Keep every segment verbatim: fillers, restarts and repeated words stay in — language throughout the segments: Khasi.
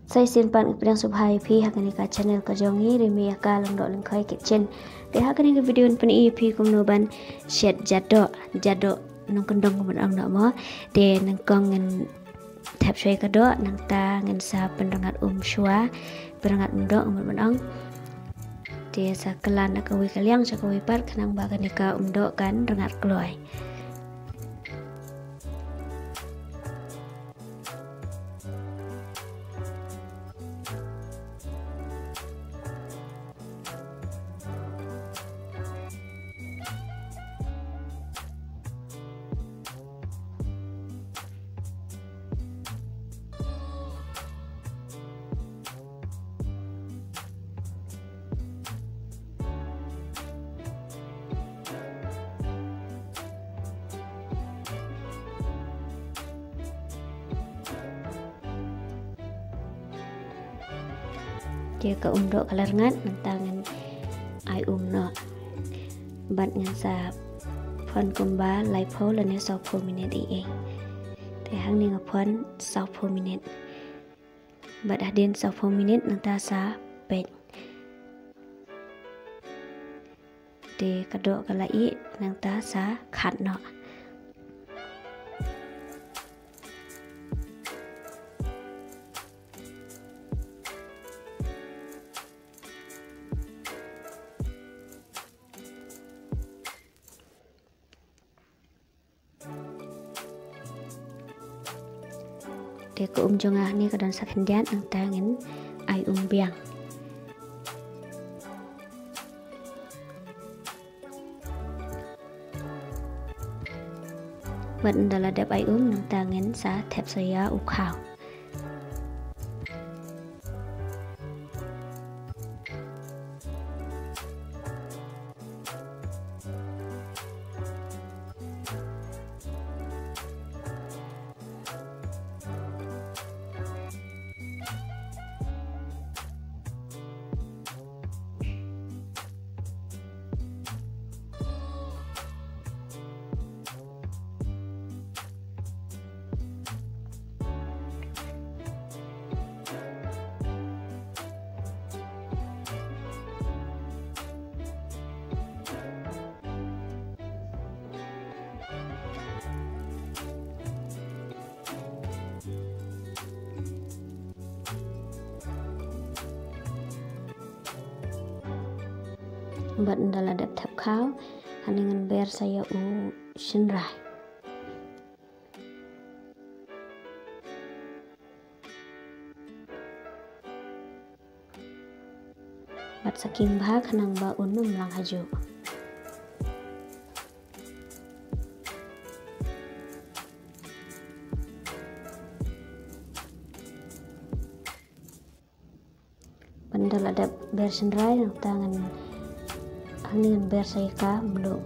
Sa shisien pat nga pdiang sngewbha ïa phi ha kane ka channel ka jong ngi, Rimi Ïa Ka Lyngdoh Lyngkhoi Kitchen. Te ha kane ka video ngan pyni ïa phi kumno ban shet jaddoh, jaddoh nongkyndong kumno ban ong noh mo. Te nyngkong ngan thep shuwa ïa ka doh, nangta ngan sa pynrngat um shuwa, pynrngat um doh kumno ban ong. Te sa kylla na kawei ka liang sha kawei pat khnang ba kane ka um doh kan rngat kloi. Te ka um doh ka la rngat, nangta ngan ai um noh. Bad ngan sa phon kumba laiphew lane sawphew minit ei ei. Te hangne nga phon sawphew minit. Bad hadien sawphew minit nangta sa peit. Te ka doh ka la ih, nangta sa khat noh. Te ka um jong nga hangne ka don sa khyndiat, nangta ngan ai um biang. Bad ynda la dep ai um, nangta ngan sa thep sa ïa u khaw. Bad ynda la dep thep khaw, hangne ngan ber sa ïa u shynrai. Bad sa king bha khnang ba un ym lang hajuh. Bad ynda la dep ber shynrai, nangta ngan, hangne ngan ber sa ïa ka mluh.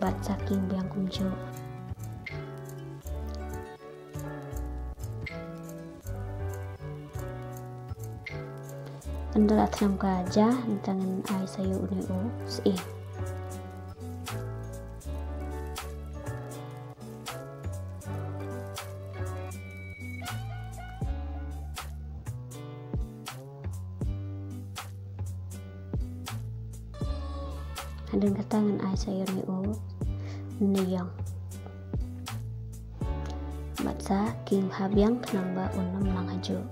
Bad sa king biang kumjuh. Ynda la thngan ka ja, nangta ngan ai sa ïa une u syiem. Hadien kata ngan ai sa ïa une u ïong. Bad sa king bha biang khnang ba un ym lang hajuh.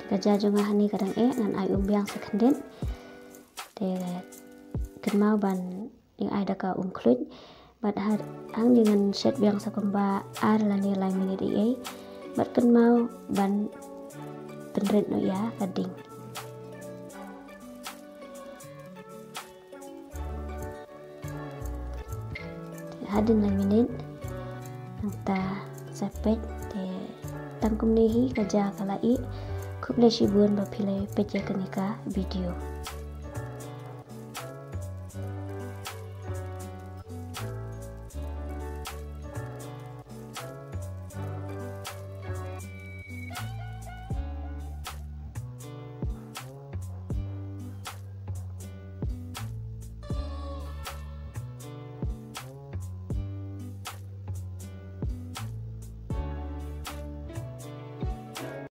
Ka ja jong nga hangne ka dang eh, ngan ai um biang sa khyndiat. Te kynmaw ban ïa ai da ka um khluit. Bad ha, hangne ngan shet biang sa kumba ar lane lai minit ei ei. Bad kynmaw ban pynrit noh ïa ka ding. Hadien lai minit nangta sa peit te tang kumne hi ka ja ka la ih. Khublei shibun ba phi la peit ïa kane ka video.